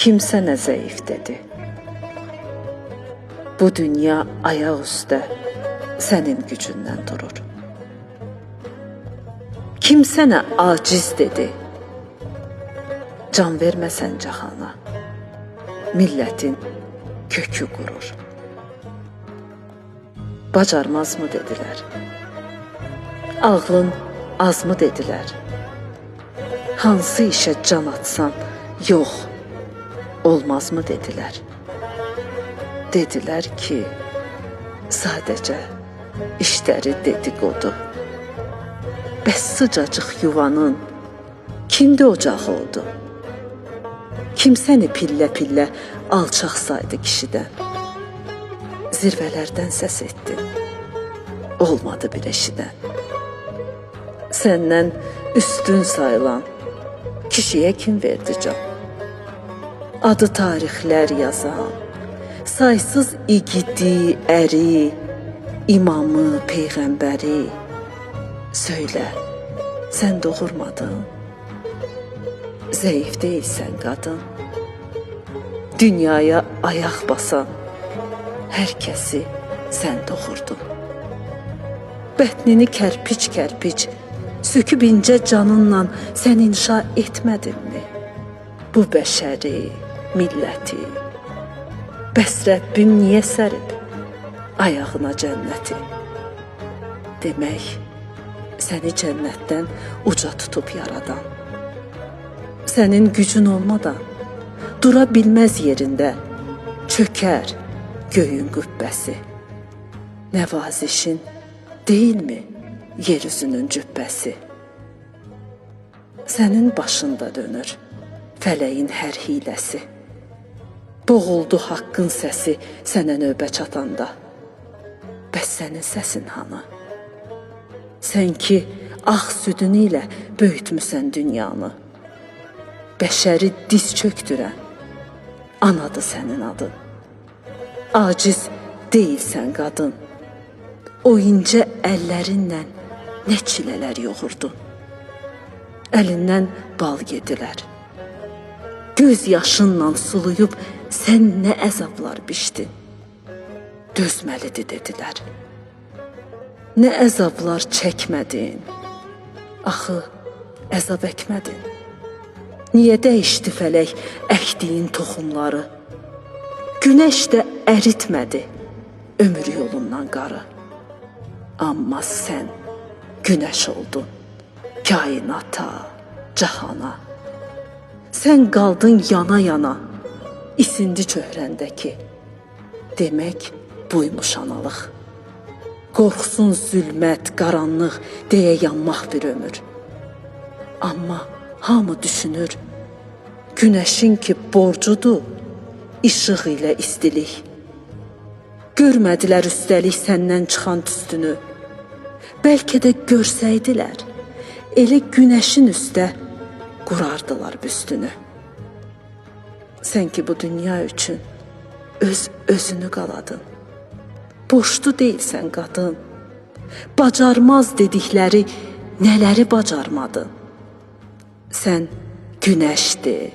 Kim sənə zəif dedi? Bu dünya ayaq üstə sənin gücündən durur. Kim sənə aciz dedi? Can verməsən cahana, millətin kökü qurur. Bacarmazmı dedilər? Ağlın azmı dedilər? Hansı işə can atsan, yox, olmazmı dedilər? Dedilər ki, sadəcə işləri dedikodu. Bəs sıcacıq yuvanın kimdi ocağı oldu? Kim səni pillə-pillə alçaq saydı kişidən? Zirvələrdən səs etdin. Olmadı bir eşidən. Səndən üstün sayılan kişiyə kim verdi can? Adı tarixlər yazan, saysız igidi, əri, imamı, peyğəmbəri. Söylə, sən doğurmadın? Zəif deyilsən qadın. Dünyaya ayaq basan hər kəsi sən doğurdun. Bətnini kərpic-kərpic söküb incə canınla sən inşa etmədinmi? Bu bəşəri, milləti. Bəs Rəbbim niyə sərib ayağına cənnəti? Demək, səni cənnətdən uca tutub yaradan. Sənin gücün olmadan dura bilməz yerində, çökər göyün qübbəsi. Nəvazişin deyilmi yer üzünün cübbəsi? Sənin başında dönür fələyin hər hiləsi. Boğuldu haqqın səsi sənə növbə çatanda. Bəs sənin səsin hanı? Sən ki ağ südünü ilə böyütmüsən dünyanı. Bəşəri diz çöktürən anadır sənin adın. Aciz deyilsən qadın. O incə əllərinlə nə çilələr yoğurdun. Əlindən bal yedilər. Göz yaşınla suluyub sən nə əzablar biçdin. Dözməlidir dedilər. Nə əzablar çəkmədin. Axı əzab əkmədin. Niyə dəyişdi fələk əkdiyin toxumları? Günəş də əritmədi ömür yolundan qarı. Amma sən günəş oldun kainata, cahana. Sən qaldın yana-yana, isindi çöhrəndəki. Demək buymuş analıq. Qorxsun zülmət, qaranlıq deyə yanmaq bir ömür. Amma hamı düşünür, günəşin ki borcudur işıq ilə istilik. Görmədilər üstəlik səndən çıxan tüstünü. Bəlkə də görsəydilər, elə günəşin üstə qurardılar büstünü. Sən ki bu dünya üçün öz özünü qaladın. Boşdu deyilsən qadın. Bacarmaz dedikləri nələri bacarmadın? Sən günəşdir,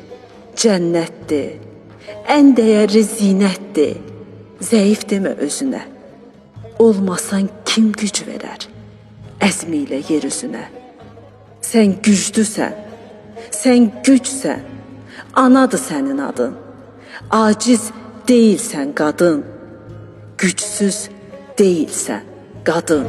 cənnətdir, ən dəyərli zinətdir. Zəif demə özünə. Olmasan kim güc verər əzmi ilə yer üzünə? Sən güclüsən, sən gücsən. Anadır sənin adın. Aciz deyilsən qadın. Gücsüz deyilsən qadın.